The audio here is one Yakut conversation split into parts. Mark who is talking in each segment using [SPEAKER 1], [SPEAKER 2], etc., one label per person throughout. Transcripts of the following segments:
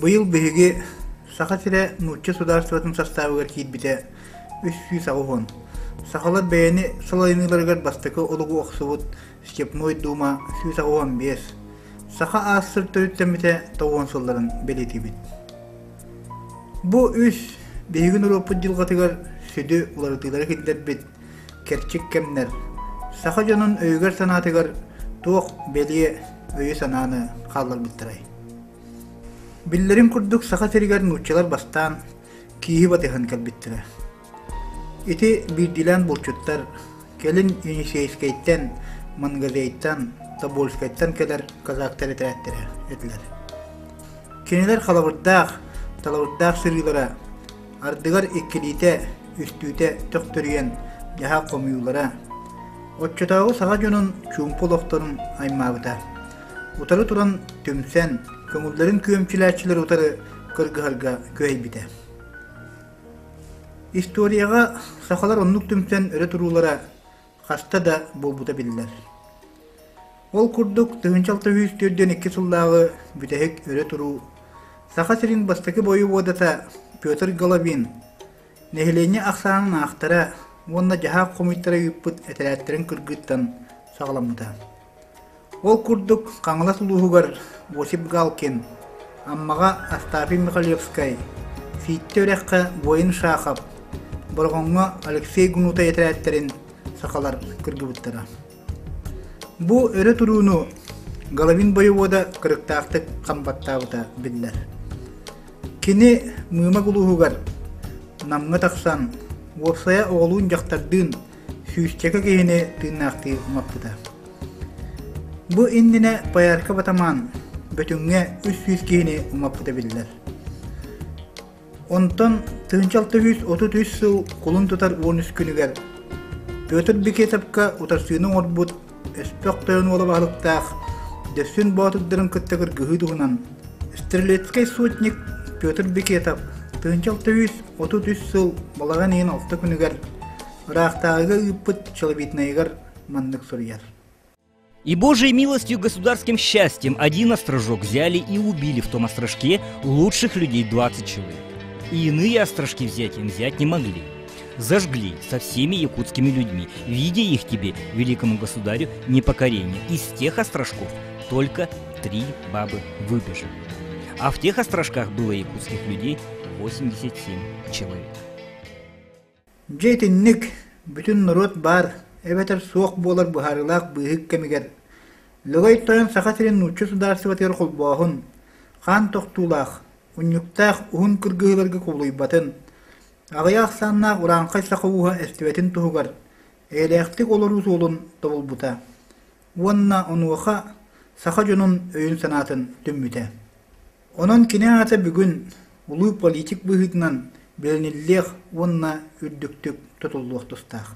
[SPEAKER 1] Быйыл биһиги Саха сирэ нуучча судаарыстыбатын састаабыгар киирбитэ 380. Сахалар бэйэни салайыныыларыгар бастакы олугу охсубут Степной Дума 185, Саха аассыр төрүттэммитэ 90 сылларын бэлиэтиибит. Бу үс биһиги норуоппут дьылҕатыгар сүдү уларытыылары киллэрбит кэрчик кэмнэр саха дьонун өйүгэр-санаатыгар туох бэлиэ өйү-санааны хаалларбыттарай? Биллэрин курдук, Саха сиригэр нууччалар бастаан кииһи батыһан кэлбиттэрэ. Ити биирдиилээн булчуттар кэлин Енисейскэйтэн, Мангазейтан, Тобольскайтан кэлэр казактар этэрээттэрэ этилэр. Кинилэр халабырдаах, талабырдаах сырыылара ардыгар иккилиитэ, үстүүтэ төхтөрүйэн дьаһаах хомуйуулара оччотооҕу саха дьонун чуумпу олохторун аймаабыта. Утары туран түмсэн, көҥүллэрин күөмчүлээччилэр утары кыргыһарга күһэйбитэ. Историяҕа сахалар оннук түмсэн өрө туруулара хаста да буолбута биллэр. Ол курдук 1642 сыллааҕы бүтэһик өрө туруу Саха сирин бастакы бойобуодата Петр Головин нэһилиэнньэ ахсаанын аахтара уонна дьаһаах хомуйтара ыыппыт этэрээттэрин кыргыттан саҕаламмыта. Ол курдук Хаҥалас улууһугар Осип Галкин, Аммаҕа Остапий Михалевскай, Сииттэ үрэххэ Воин Шахов, Бороҕоҥҥо Алексей Гнутай этэрээттэрин сахалар кыргыбыттара. Бу өрө турууну Головин бойобуода кырыктаахтык хам баттаабыта биллэр. Кини Мыымак улууһугар Намҥа тахсан, уопсайа оҕолуун-дьахтардыын сүүсчэкэ киһини тыыннаахтыы умаппыта. Бу иннинэ Поярков атамаан Бөтүҥҥэ 300 киһини умаппыта биллэр. Онтон 1633 сыл кулун тутар 13 күнүгэр Петр Бекетовка утарсыыны оҥорбут Өспөх тойон уола баһылыктаах Дөссүн боотурдарын кытта кыргыһыы туһунан Стрелецкэй сотник Петр Бекетов 1633 сыл балаҕан ыйын алта күнүгэр ыраахтааҕыга ыыппыт челобитнайыгар маннык суруйар.
[SPEAKER 2] И Божьей милостью государским счастьем один острожок взяли и убили в том острожке лучших людей 20 человек. И иные острожки взять им взять не могли. Зажгли со всеми якутскими людьми, видя их тебе, великому государю, непокорение. Из тех острожков только три бабы выбежали. А в тех острожках было якутских людей 87 человек.
[SPEAKER 1] Дьэ итинник бүтүн норуот баар эбэтэр суох буолар быһаарыылаах быыһык кэмигэр Лөгөй Тойон Саха сирин нуучча судаарыстыбатыгар холбооһун, хаан тохтуулаах, унньуктаах уһун кыргыһыыларга кубулуйбатын, аҕыйах ахсааннаах урааҥхай саха ууһа эстибэтин туһугар эйэлээхтик олоруу суолун тобулбута уонна онуоха саха дьонун өйүн-санаатын түммүтэ. Онон кини аата бүгүн улуу политик быһыытынан билиниллиэх уонна үрдүктүк тутуллуох тустаах.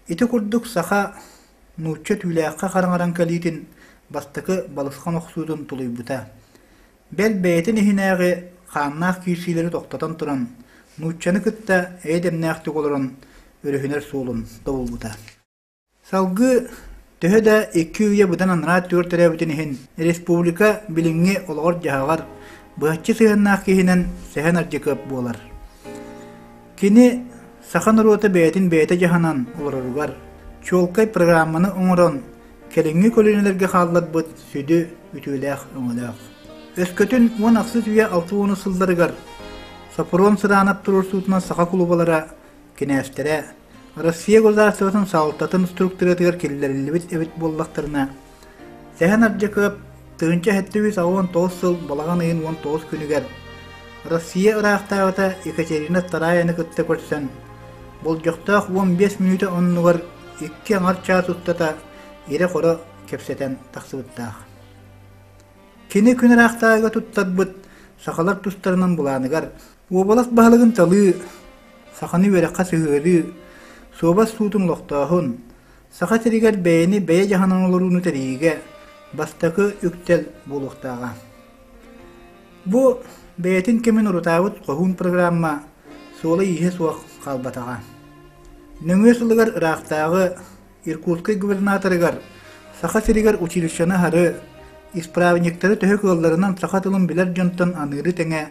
[SPEAKER 1] Ити курдук саха нуучча түүлээххэ хараҥаран кэлиитин бастакы балысхан охсуутун тулуйбута. Бэл бэйэтин иһинээҕи хааннаах киирсиилэри тохтотон туран, нууччаны кытта эйэ-дэмнээхтик олорон өрүһүнэр суолун тобулбута. Салгыы төһө да икки үйэ быдан анараа өттүгэр төрөөбүтүн иһин, республика билиҥҥи олоҕор-дьаһаҕар быһаччы сыһыаннаах киһинэн Сэһэн Ардьакыап буолар. Кини саха норуота бэйэтин бэйэтэ дьаһанан олороругар чуолкай программаны оҥорон кэлиҥҥи көлүөнэлэргэ хаалларбыт сүдү үтүөлээх өҥөлөөх. Өскөтүн уон ахсыс үйэ алта уонус сылларыгар Сопрун Сыраанап туруорсуутунан саха кулубалара кинээстэрэ Россия государствотын салалтатын структуратыгар киллэриллибит эбит буоллахтарына, Сэһэн Ардьакыап 1789 сыл балаҕан ыйын 19 күнүгэр Россия ыраахтааҕыта Екатерина Втораяны кытта көрсөн, болдьохтоох 15 мүнүүтэ оннугар икки аҥар чаас устата ирэ-хоро кэпсэтэн тахсыбыттаах. Кини күн ыраахтааҕыга туттарбыт сахалар тустарынан былааныгар уобалас баһылыгын талыы, саханы үөрэххэ сыһыарыы, суобас суутун олохтооһун, Саха сиригэр бэйэни бэйэ дьаһанан олорууну тэрийиигэ бастакы үктэл буолуохтааҕа. Бу бэйэтин кэмин урутаабыт хоһуун программа суола-ииһэ суох хаалбатаҕа. Нөҥүө сылыгар ыраахтааҕы Иркутскай губернаторыгар Саха сиригэр училищены аһары, Исправниктары төһө кыалларынан саха тылын билэр дьонтон аныыры тэҥэ,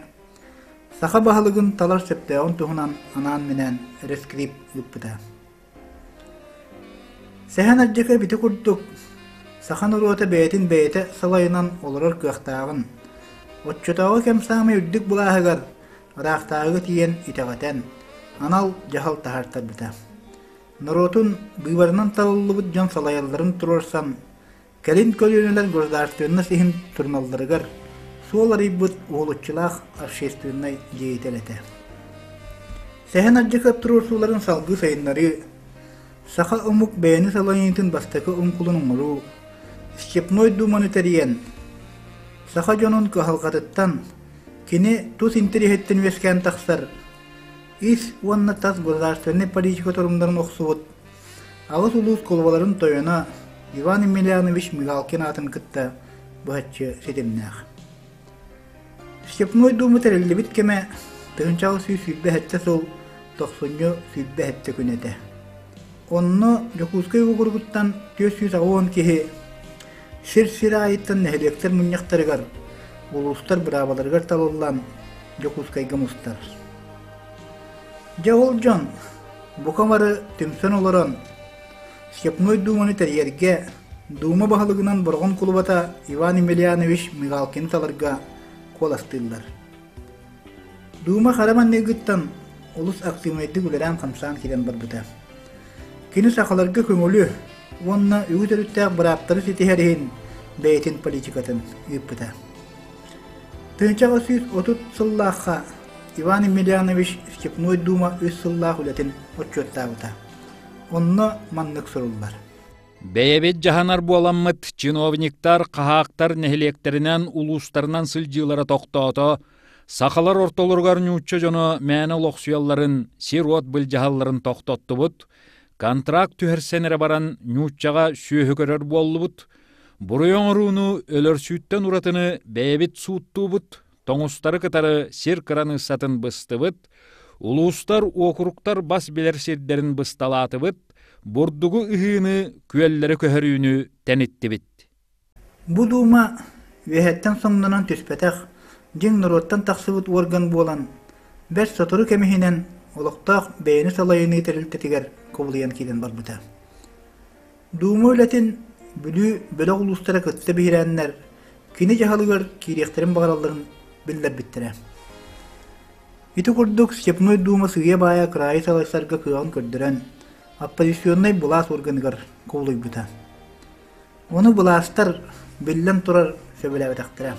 [SPEAKER 1] саха баһылыгын талар сөптөөҕүн туһунан анаан-минээн рескрип ыыппыта. Сэһэн Ардьака ити курдук саха норуота бэйэтин бэйэтэ салайынан олорор кыахтааҕын, оччотооҕу кэм саамай үрдүк былааһыгар ыраахтааҕыга тиийэн итэҕэтэн, анал дьаһал таһаартарбыта. Норуотун быыбарынан талыллыбыт дьон салайалларын туруорсан, Кэлин көлүөнэлэр государственность иһин туруналларыгар суол арыйбыт уһулуччулаах общественнай деятель этэ. Сэһэн Ардьакыап туруорсууларын салгыы сайыннарыы, саха омук бэйэни салайыныытын бастакы оҥкулун оҥоруу, Степной Думаны тэрийэн, саха дьонун кыһалҕатыттан, кини тус интэриэһиттэн үөскээн тахсар ис уонна тас государственнай политика торумнарын охсубут Аҕыс улуус кулубаларын тойоно Иван Емельянович Мигалкин аатын кытта быһаччы ситимнээх. Степной Дума тэриллибит кэмэ 1827 сыл тохсунньу 27 күнэ этэ. Онно Дьокуускай уокуругуттан 480 киһи сир-сир аайыттан нэһилиэктэр мунньахтарыгар, улуустар быраабаларыгар талыллан Дьокуускайга мустар. Дьэ ол дьон бука бары түмсэн олорон Степной Думаны тэрийэргэ Дума баһылыгынан Бороҕон кулубата Иван Емельянович Мигалкины таларга куоластыыллар. Дума хара маҥнайгыттан олус активнайдык үлэлээн-хамсаан киирэн барбыта. Кини сахаларга көҥүлү уонна үгүс өрүттээх бырааптары ситиһэр иһин бэйэтин политикатын ыыппыта. 1830 сыллаахха Иван Емельянович Степной Дума үс сыллаах үлэтин отчуоттаабыта. Онно маннык суруллар.
[SPEAKER 3] Бэйэбит дьаһанар буоламмыт чиновниктар, хаһаактар нэһилиэктэринэн, улуустарынан сылдьыылара тохтоото, сахалар ортолоругар нуучча дьоно мээнэ олохсуйалларын, сир-уот былдьаһалларын тохтоттубут, контракт түһэрсэн эрэ баран нууччаҕа сүөһү көрөр буоллубут, буруй оҥорууну өлөрсүүттэн уратыны бэйэбит сууттуубут, тоҥустары кытары сир кыраныыссатын быстыбыт, улуустар, уокуруктар бас билэр сирдэрин бысталаатыбыт, бурдугу ыһыыны, күөллэри көһөрүүнү тэниттибит.
[SPEAKER 1] Бу Дуума үөһэттэн соҥнонон түспэтэх, дьиҥ норуоттан тахсыбыт уорган буолан, бэрт сотору кэм иһинэн олохтоох бэйэни салайыныы тэрилтэтигэр кубулуйан киирэн барбыта. Дуума үлэтин Бүлүү бөлөх улуустара кытта биһирээннэр, кини дьаһалыгар киириэхтэрин баҕаралларын биллэрбиттэрэ. Ити курдук Степной Дума сыыйа-баайа кыраайы салайсарга кыаҕын көрдөрөн, оппозиционнай былаас органыгар кубулуйбута. Ону былаастар, биллэн турар, сөбүлээбэтэхтэрэ.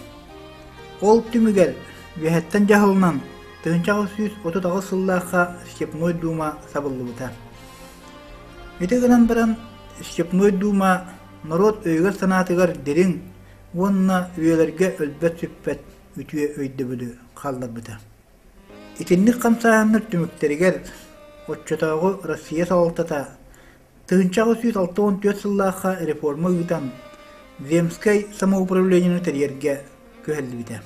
[SPEAKER 1] Ол түмүгэр үөһэттэн дьаһалынан 1838 сыллаахха Степной Дума сабыллыбыта. Ити гынан баран Степной Дума норуот өйүгэр-санаатыгар дириҥ уонна үйэлэргэ өлбөт-сүппэт үтүө өйдөбүлү хаалларбыта. Итинник хамсааһыннар түмүктэригэр оччотооҕу Россия салалтата 1864 сыллаахха реформа ыытан Земскэй самоуправлениены тэрийэргэ күһэллибитэ.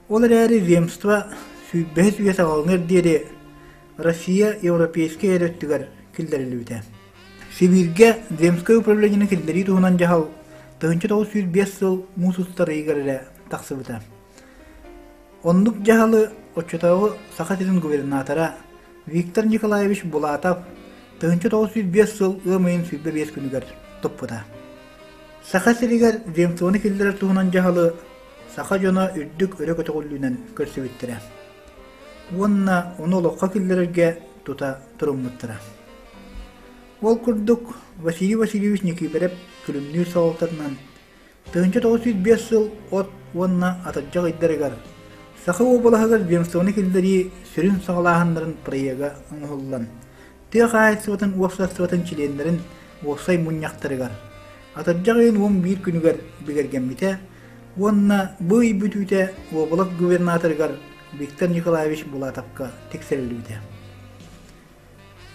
[SPEAKER 1] Ол эрээри земство сүүрбэһис үйэ саҕаланыар диэри Россия европейскай эрэ өттүгэр киллэриллибитэ. Сибииргэ земскэй управлениены киллэрии туһунан дьаһал 1905 сыл муус устар ыйыгар эрэ тахсыбыта. Оннук дьаһалы оччотооҕу Саха сирин губернатора Виктор Николаевич Булатов 1905 сыл ыам ыйын 25 күнүгэр туппута. Саха сиригэр земствоны киллэрэр туһунан дьаһалы саха дьоно үрдүк өрө көтөҕүллүүнэн көрсүбүттэрэ уонна ону олоххо киллэрэргэ тута туруммуттара. Ол курдук Василий Васильевич Никифоров Күлүмнүүр салалтатынан 1905 сыл от уонна атырдьах ыйдарыгар Саха уобалаһыгар земствоны киллэрии сүрүн саҕалааһыннарын проега оҥоһуллан, тыа хаһаайыстыбатын уопсастыбатын чилиэннэрин уопсай мунньахтарыгар атырдьах ыйын 11 күнүгэр бигэргэммитэ уонна бу ый бүтүүтэ уобалас губернаторыгар Виктор Николаевич Булатовка тиксэриллибитэ.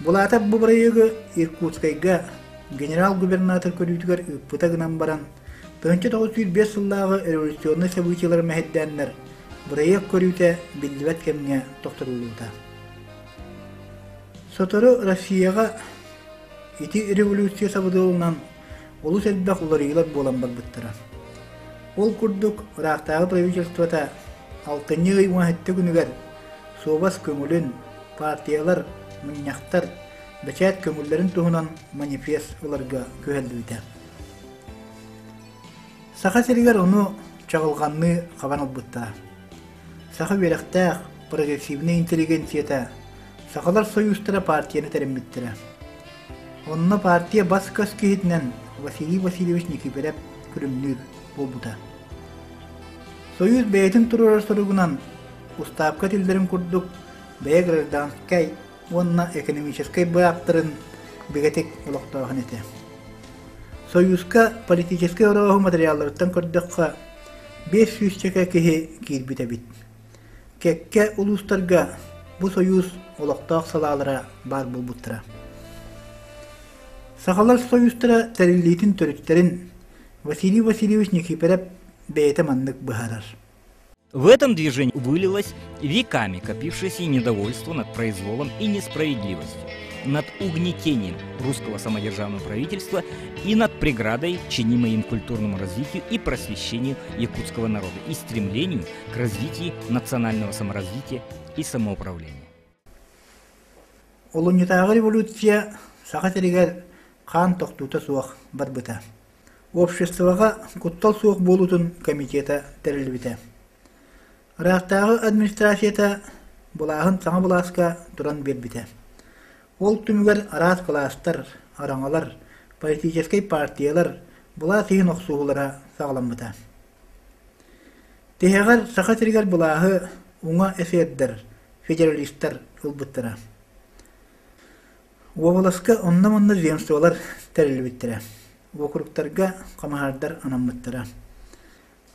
[SPEAKER 1] Булатов бу бырайыагы Иркутскайга генерал-губернатор көрүүтүгэр ыыппыта гынан баран, 1905 сыллааҕы революционнай событиелары мэһэйдээннэр, бырайыак көрүүтэ биллибэт кэмҥэ тохтотуллубута. Сотору Россияҕа ити революция сабыдыалынан олус элбэх уларыйыылар буолан барбыттара. Ол курдук, ыраахтааҕы правительствота алтынньы ый 17 күнүгэр суобас көҥүлүн, партиялар, мунньахтар, бэчээт көҥүллэрин туһунан манифест ыларга күһэллибитэ. Саха сиригэр ону чаҕылҕанныы хабан ылбыттара. Саха үөрэхтээх, прогрессивнай интеллигенцията Сахалар Союзтара партияны тэриммиттэрэ. Онно партия бас-көс киһитинэн Василий Васильевич Никифоров күлүмнүүр буолбута. Союз бэйэтин туруорар соругунан устаапка этиллэрин курдук бэйэ гражданскай уонна экономическай бырааптарын бигэтик олохтооһун этэ. Союзка политическай орооһу материалларыттан көрдөххө, 500 киһи киирбит эбит. Кэккэ улуустарга бу сойуус олохтоох салаалара баар буолбуттара. Сахалар сойуустара тэриллиитин төрүттэрин Василий Васильевич Никифоров бэйэтэ маннык быһаарар.
[SPEAKER 2] В этом движении вылилось веками копившееся недовольство над произволом и несправедливостью, над угнетением русского самодержавного правительства и над преградой, чинимой им культурному развитию и просвещению якутского народа и стремлению к развитию национального саморазвития и самоуправления.
[SPEAKER 1] Олунньутааҕы революция Саха сиригэр хаан тохтуута суох барбыта. Обществоҕа куттал суох буолуутун комитета тэриллибитэ. Ыраахтааҕы администрацията былааһын саҥа былааска туран биэрбитэ. Ол түмүгэр араас кылаастар, араҥалар, политическай партиялар былаас иһин охсуһуулара саҕаламмыта. Тиһэҕэр Саха сиригэр былааһы уҥа эсердэр, федералистар ылбыттара. Уобаласка онно-манна земстволар тэриллибиттэрэ, уокуруктарга хамаһаардар анаммыттара.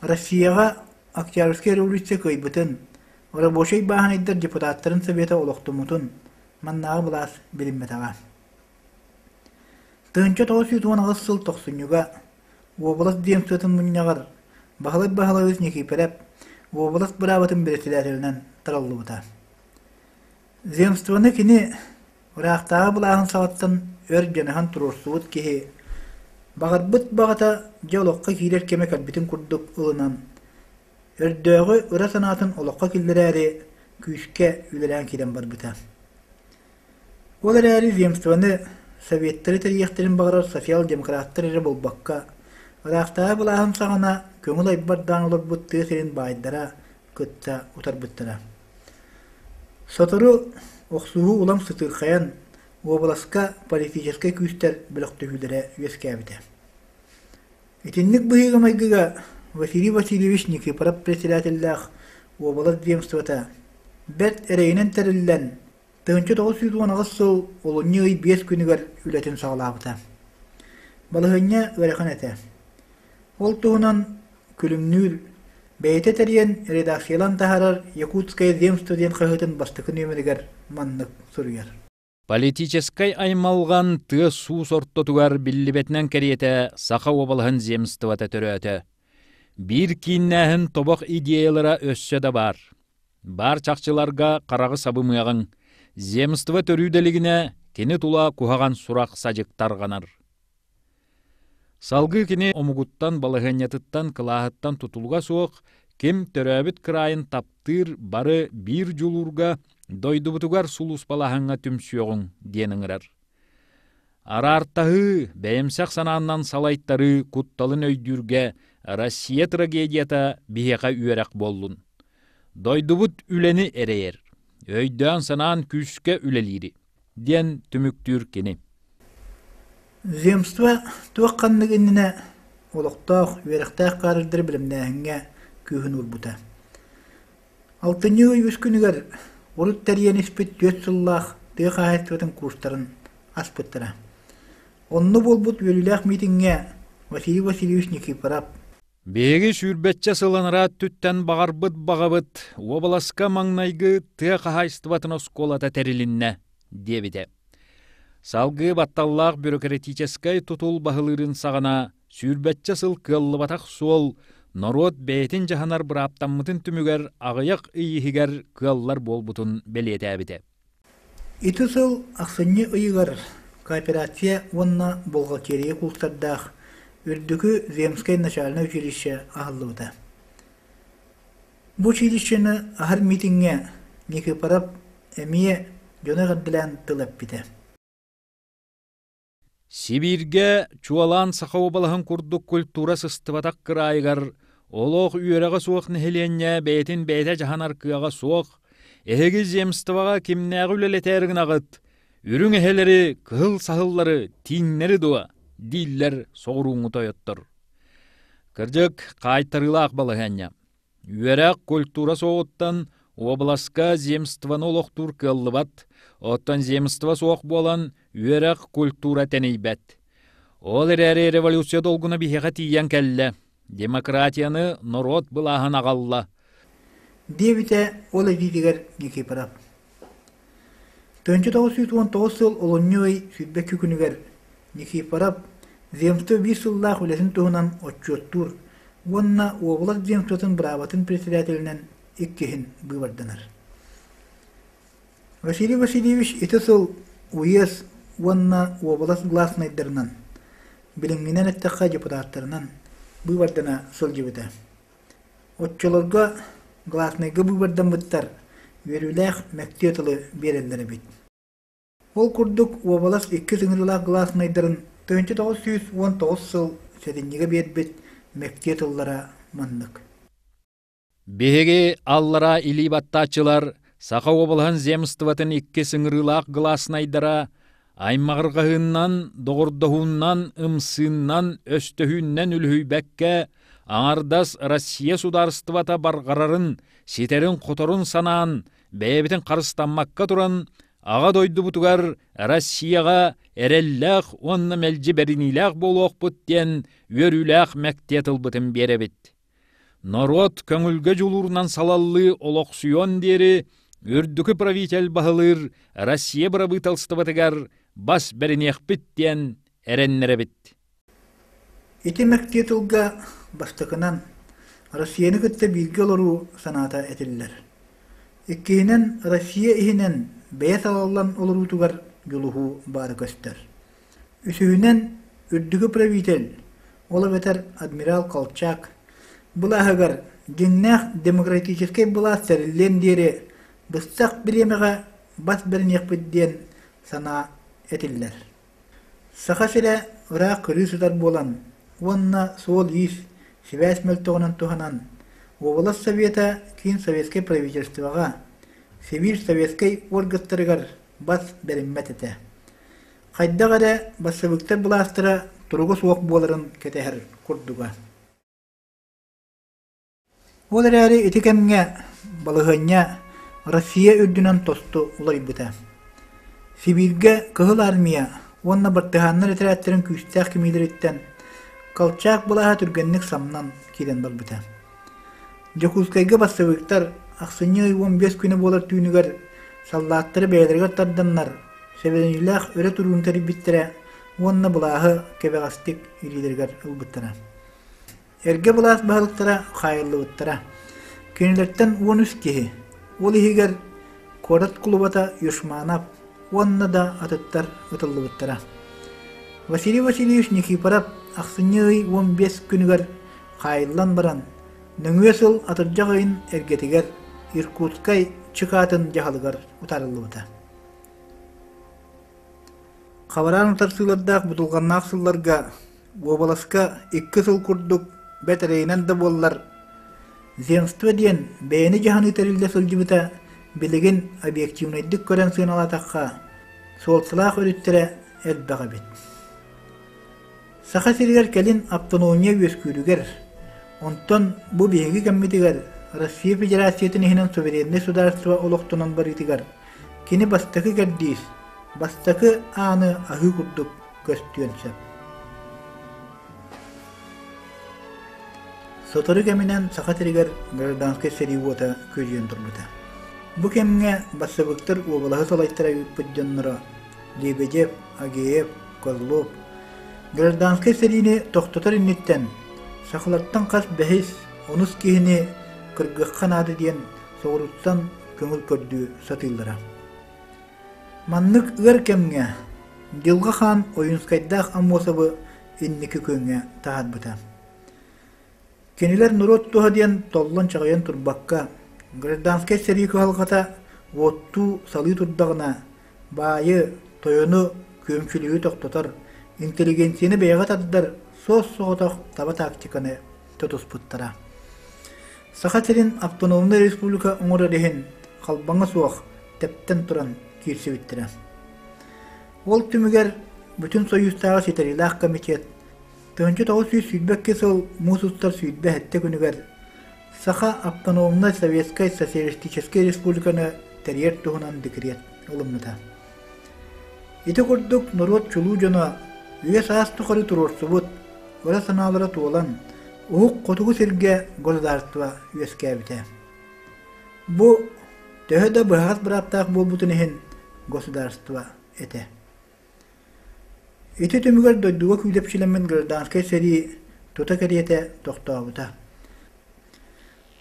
[SPEAKER 1] Россияҕа Октябрьскай революция кыайбытын, рабочай бааһынайдар депутаттарын совета олохтоммутун маннааҕы былаас билиммэтэҕэ. 1918 сыл тохсунньуга уобалас земствотын мунньаҕар Баһылай Баһылайабыс Никииппэрэп уобалас быраабатын председателинэн талыллыбыта. Земствоны кини ыраахтааҕы былааһын саҕаттан өр дьаныһан туруорсубут киһи баҕарбыт баҕата дьэ олоххо киирэр кэмэ кэлбитин курдук ылынан, өрдөөҕү ыра санаатын олоххо киллэрээри күүскэ үлэлээн киирэн барбыта. Ол эрээри земствоны советтары тэрийиэхтэрин баҕарар социал-демократтар эрэ буолбакка, ыраахтааҕы былааһын саҕана көҥүл айбардаан олорбут тыа сирин баайдара кытта утарбыттара. Сотору охсуһуу улам сытыырхайан, уобаласка политическай күүстэр бөлөхтөһүүлэрэ үөскээбитэ. Итинник быһыыга-майгыга Василий Васильевич Никифоров председателлээх уобалас земствота бэрт эрэйинэн тэриллэн, 1918 сыл олунньу ый биэс күнүгэр үлэтин саҕалаабыта. Балаһыанньа ыарахан этэ. Ол туһунан Күлүмнүүр бэйэтэ тэрийэн редакциялаан таһаарар «Якутское земство» диэн хаһыатын бастакы нүөмэригэр маннык суруйар.
[SPEAKER 3] Политическай аймалҕан тыас-уус ортотугар биллибэтинэн кэриэтэ Саха уобалаһын земствота төрөөтө. Биир кииннээһин тобох идеялара өссө да баар. Баар чахчыларга хараҕы сабымыаҕыҥ. Земство төрүү да илигинэ кини тула куһаҕан сурах-садьык тарҕанар. Салгыы кини омугуттан, балаһыанньатыттан, кылааһыттан тутулуга суох, ким төрөөбүт кыраайын таптыыр бары биир дьулуурга, дойдубутугар сулууспалааһыҥҥа түмсүөҕүҥ диэн ыҥырар. Араартаһыы, бэйэмсэх санааннан салайтарыы кутталын өйдүүргэ Россия трагедията биһиэхэ үөрэх буоллун. Дойдубут үлэни эрэйэр, өйдөөн-санаан күүскэ үлэлиири, диэн түмүктүүр кини.
[SPEAKER 1] Земство туох-ханнык иннинэ олохтоох, үөрэхтээх каадырдары бэлэмнээһиҥҥэ күүһүн уурбута. Алтынньы ый үс күнүгэр урут тэрийэн испит түөрт сыллаах тыа хаһаайыстыбатын курстарын аспыттара. Онно буолбут үөрүүлээх миитиҥҥэ Василий Васильевич Никифоров
[SPEAKER 3] Биһиги сүүрбэччэ сыл анараа өттүттэн баҕарбыт баҕабыт уобаласка маҥнайгы тыа хаһаайыстыбатын оскуолата тэрилиннэ, диэбитэ. Салгыы батталлаах бюрократическай тутул баһылыырын саҕана сүүрбэччэ сыл кыаллыбатах суол норуот бэйэтин дьаһанар бырааптаммытын түмүгэр аҕыйах ый иһигэр кыаллар буолбутун бэлиэтээбитэ.
[SPEAKER 1] Ити сыл ахсынньы ыйыгар кооперация уонна бухгалтерия курстардаах Үрдүкү Земскэй начальнай училище аһыллыбыта. Бу училищены аһар миитиҥҥэ Никифоров эмиэ дьону эҕэрдэлээн тыл эппитэ.
[SPEAKER 3] Сибииргэ чуолаан Саха уобалаһын курдук культура сыстыбатах кыраайыгар олох үөрэҕэ суох нэһилиэнньэ бэйэтин бэйэтэ дьаһанар кыаҕа суох, эһиги земствоҕа кимнээҕи үлэлэтээр гынаҕыт, үрүҥ эһэлэри, кыһыл саһыллары, тииҥнэри дуо дииллэр соҕурууҥҥу тойоттор. Кырдьык, хаайтарыылаах балаһыанньа. Үөрэх, культура суоҕуттан уобаласка земствоны олохтуур кыаллыбат, оттон земство суох буолан үөрэх, культура тэнийбэт. Ол эрээри революция долгуна биһиэхэ тиийэн кэллэ. Демократияны норуот былааһын аҕалла.
[SPEAKER 1] Диэбитэ ол этиитигэр Никифоров. 1919 сыл олунньу ый 22 күнүгэр Никифоров земство биир сыллаах үлэтин туһунан отчуоттуур уонна уобалас земствотын быраабатын председателинэн иккиһин быыбарданар. Василий Васильевич ити сыл уезд уонна уобалас гласнайдарынан, билиҥҥинэн эттэххэ депутаттарынан быыбардана сылдьыбыта. Оччолорго гласнайга быыбардаммыттар үөрүүлээх мэктиэ тылы биэрэллэр эбит. Ол курдук уобалас икки ыҥырыылаах гласнайдарын 1919 сыл сэтинньигэ биэрбит мэктиэ тыллара маннык.
[SPEAKER 3] Биһиги аллараа илии баттааччылар Саха уобалаһын земствотын икки ыҥырыылаах гласнайдара аймаҕырҕаһыыннан, доҕордоһууннан, ымсыыннан, өстөһүүннэн үлүһүйбэккэ, аҥардас Россия судаарыстыбата барҕарарын, ситэрин-хоторун санаан, бэйэбитин харыстаммакка туран, Аҕа дойдубутугар Россияҕа эрэллээх уонна мэлдьи бэриниилээх буолуохпут диэн үөрүүлээх мэктиэ тылбытын биэрэбит. Норуот көҥүлгэ дьулуурунан салаллыы олохсуйуон диэри үрдүкү правитель баһылыыр Россия бырабыыталыстыбатыгар бас бэриниэхпит диэн эрэннэрэбит.
[SPEAKER 1] Ити мэктиэ тылга бастакынан Россияны кытта бииргэ олоруу санаата этиллэр. Иккиһинэн, Россия иһинэн бэйэ салаллан олоруутугар дьулуһуу баара көстөр. Үсүһүнэн, үрдүкү правитель, ол эбэтэр адмирал Колчак, былааһыгар дьиҥнээх демократическай былаас тэриллиэн диэри быстах бириэмэҕэ бас бэриниэхпит диэн санаа этиллэр. Саха сирэ ыраах кырыы сытар буолан уонна суол-иис, сибээс мөлтөҕүнэн туһанан, уобалас Совета Киин Советскай правительствоҕа, Сибиир советскай уоргаттарыгар бас бэриммэт этэ. Хайдах эрэ бассабыыктар былаастара туруга суох буоларын кэтэһэр курдуга. Ол эрээри ити кэмҥэ балаһыанньа Россия үрдүнэн тосту уларыйбыта. Сибииргэ Кыһыл Армия уонна бартыһааннар этэрээттэрин күүстээх кимиилэриттэн Колчак былааһа түргэнник самнан киирэн барбыта. Дьокуускайга бассабыыктар ахсынньы ый 15 күнэ буолар түүнүгэр саллааттары бэйэлэригэр тарданнар, сэбилэниилээх өрө турууну тэрийбиттэрэ уонна былааһы кэбэҕэстик илиилэригэр ылбыттара. Эргэ былаас баһылыктара хаайыллыбыттара. Кинилэртэн 13 киһи, ол иһигэр куорат кулубата Юшманов уонна да атыттар ытыллыбыттара. Василий Васильевич Никифоров ахсынньы ый 15 күнүгэр хаайыллан баран, нөҥүө сыл атырдьах ыйын эргэтигэр Иркутскай ЧК-тын дьаһалыгар утарыллыбыта. Хабараан утарсыылардаах будулҕаннаах сылларга уобаласка икки сыл курдук бэрт эрэйинэн да буоллар, земство диэн бэйэни дьаһаныы тэриллэ сылдьыбыта билигин объективнайдык көрөн сыаналаатахха, суолталаах өрүттэрэ элбэх эбит. Саха сиригэр кэлин автономия үөскүүрүгэр, онтон бу биһиги кэммитигэр Россия Федерациятын иһинэн сувереннай судаарыстыба олохтонон барыытыгар кини бастакы кэрдиис, бастакы ааны аһыы курдук көстүөн сөп. Сотору кэминэн Саха сиригэр гражданскай сэрии уота күөдьүйэн турбута. Бу кэмҥэ бассабыыктар уобалаһы салайтара ыыппыт дьонноро Лебедев, Агеев, Козлов гражданскай сэриини тохтотор инниттэн сахалартан хас бэһис, онус киһини кыргыахха наада диэн соҕурууттан көҥүл көрдүү сатыыллара. Маннык ыар кэмҥэ Дьылҕа Хаан Ойуунскайдаах Аммосовы инники күөҥҥэ таһаарбыта. Кинилэр норуот туһа диэн толлон-чаҕыйан турбакка, гражданскай сэрии кыһалҕата уоттуу салыы турдаҕына, баайы, тойону, күөмчүлүүрү тохтотор, интеллигенцияны бэйэҕэ тардар суос-соҕотох таба тактиканы тутуспуттара. Саха сирин автономнай республика оҥорор иһин халбаҥа суох тэптэн туран киирсибиттэрэ. Ол түмүгэр Бүтүн Союзтааҕы ситэриилээх комитет 1922 сыл муус устар 27 күнүгэр Саха автономнай Советскай Социалистическай Республиканы тэрийэр туһунан декрет ылыммыта. Ити курдук норуот чулуу дьоно үйэ-саас тухары туруорсубут ыра санаалара туолан, уһук хотугу сиргэ государство үөскээбитэ. Бу төһө да быһаҕас бырааптаах буолбутун иһин государство этэ. Ити түмүгэр дойдуга күүдэпчилэммит гражданскай сэрии тута кэриэтэ тохтообута.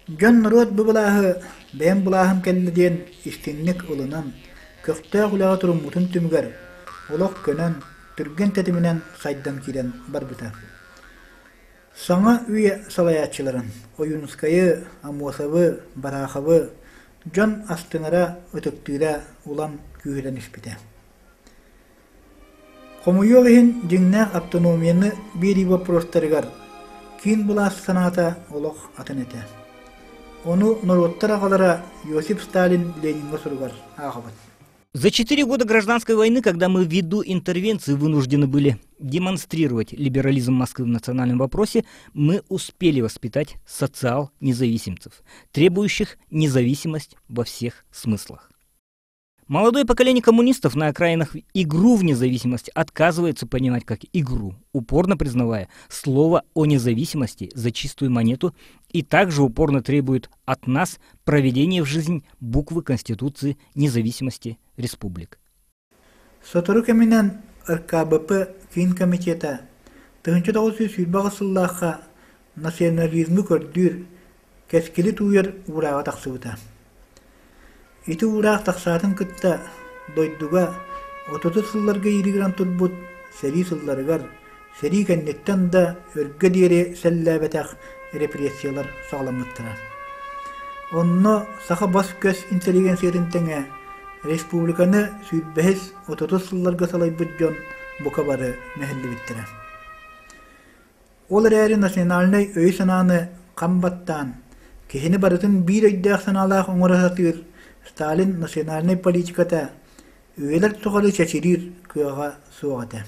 [SPEAKER 1] Дьон-норуот бу былааһы бэйэм былааһым кэллэ диэн истиҥник ылынан, көхтөөх үлэҕэ туруммутун түмүгэр олох көнөн, түргэн тэтиминэн сайдан киирэн барбыта. Саҥа үйэ салайааччыларын Ойуунускайы, Аммосовы, Бараховы дьон астынара, ытыктыыра улам күүһүрэн испитэ. Хомойуох иһин, дьиҥнээх автономияны биэрии боппуруостарыгар киин былаас санаата олох атын этэ. Ону норуоттар аҕалара Иосиф Сталин Лениҥҥа суругар ааҕабыт.
[SPEAKER 2] За 4 года гражданской войны, когда мы ввиду интервенции вынуждены были демонстрировать либерализм Москвы в национальном вопросе, мы успели воспитать социал-независимцев, требующих независимость во всех смыслах. Молодое поколение коммунистов на окраинах игру в независимость отказывается понимать как игру, упорно признавая слово о независимости за чистую монету и также упорно требует от нас проведения в жизнь буквы Конституции независимости республик.
[SPEAKER 1] Сотору кэминэн РКБП Киин комитета 1928 сыллаахха национализмы көрдүүр, кэскили тууйар уурааҕа тахсыбыта. Ити уураах тахсаатын кытта дойдуга 30 сылларга ииригирэн турбут сэрии сылларыгар, сэрии кэнниттэн да өргө диэри сэллээбэтэх репрессиялар саҕаламмыттара. Онно саха бас-көс интеллигенциятын тэҥэ республиканы сүүрбэһис, отутус сылларга салайбыт дьон бука бары мэһиллибиттэрэ. Ол эрээри национальнай өйү-санааны хам баттаан, киһини барытын биир өйдөөх-санаалаах оҥоро сатыыр Сталин национальнай политиката үйэлэр тухары чэчириир кыаҕа суох этэ.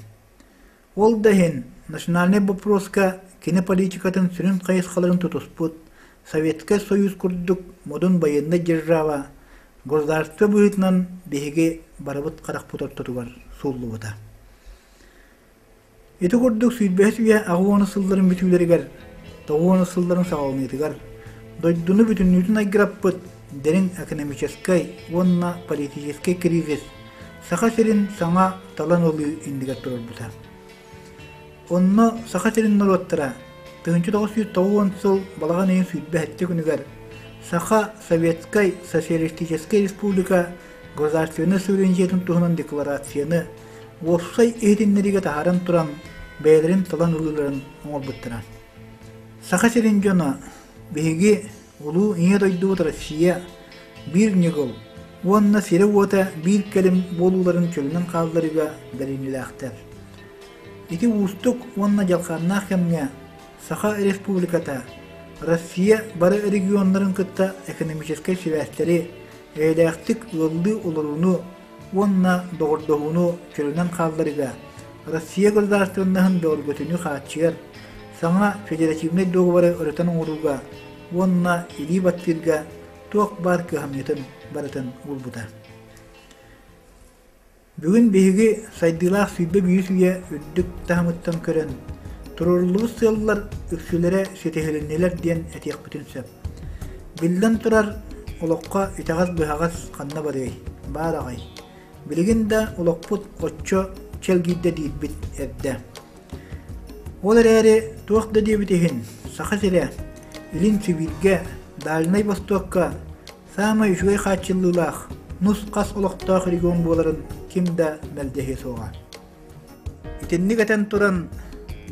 [SPEAKER 1] Ол да иһин национальнай боппуруоска кини политикатын сүрүн хайысхаларын тутуспут Советскай Союз курдук модун байыаннай держава государство быһыытынан биһиги барыбыт харахпыт ортотугар сууллубута. Ити курдук сүүрбэһис үйэ 80 сылларын бүтүүлэригэр, 90 сылларын саҕаланыытыгар дойдуну бүтүннүүтүн айгыраппыт дириҥ экономическай уонна политическай кризис Саха сирин саҥа талан ылыы иннигэр турарбыта. Онно Саха сирин норуоттара 1990 сыл балаҕан ыйын 27 күнүгэр Саха Советскай Социалистическай Республика государственнай суверенитетын туһунан декларацияны уопсай иһитиннэриигэ таһааран туран бэйэлэрин талан ылыыларын оҥорбуттара. Саха сирин дьоно биһиги улуу Ийэ дойдубут Россия биир ньыгыл уонна сирэ-уота биир кэлим буолууларын чөлүнэн хаалларыыга бэриниилээхтэр. Ити уустук уонна дьалхааннаах кэмҥэ Саха Республиката Россия бары регионнарын кытта экономическай сибээстэри эйэлээхтик ыаллыы олорууну уонна доҕордоһууну чөлүнэн хаалларыыга Россия государственноһын бөҕөргөтүүнү хааччыйар саҥа федеративнай дуогабары ырытан оҥорууга уонна илии баттыырга туох баар кыһамньытын барытын уурбута. Бүгүн биһиги сайдыылаах 21 үйэ үрдүк таһымыттан көрөн, туруоруллубут сыаллар үксүлэрэ ситиһилиннилэр диэн этиэхпитин сөп. Биллэн турар, олоххо итэҕэс-быһаҕас ханна барыай, баар аҕай. Билигин да олохпут оччо чэлгийдэ диирбит эрдэ. Ол эрээри туох да диэбит иһин, Саха сирэ Илин Сибииргэ, Дальнай Востокка саамай үчүгэй хааччыллыылаах, нус-хас олохтоох регион буоларын ким да мэлдьэһиэ суоҕа. Итинник этэн туран,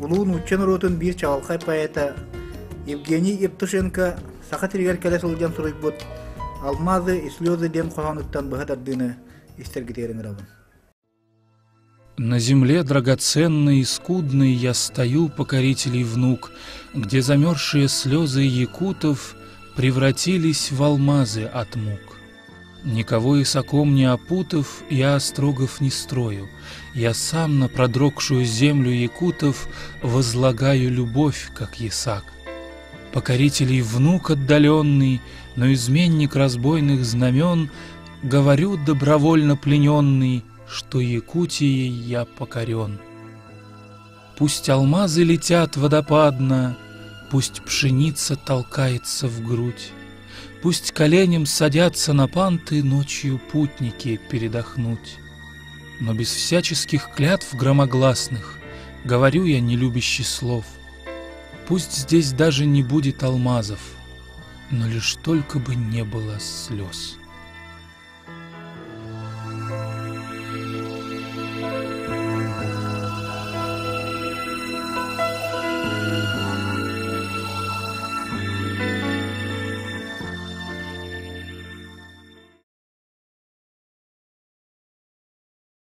[SPEAKER 1] Улуу нуучча норуотун биир чаҕылхай поэта Евгений Евтушенко саха сиригэр кэлэ сылдьан суруйбут «Алмазы и слезы» диэн хоһоонуттан быһа тардыыны истэргитигэр ыҥырабын.
[SPEAKER 4] На земле драгоценной и скудной я стою, покорителей внук, Где замерзшие слезы якутов превратились в алмазы от мук. Никого исаком не опутав, я острогов не строю. Я сам на продрогшую землю якутов возлагаю любовь, как ясак. Покорителей внук отдаленный, но изменник разбойных знамен, Говорю добровольно плененный, что Якутией я покорен. Пусть алмазы летят водопадно, Пусть пшеница толкается в грудь, Пусть коленям садятся на панты Ночью путники передохнуть. Но без всяческих клятв громогласных Говорю я, не любящий слов, Пусть здесь даже не будет алмазов, Но лишь только бы не было слез.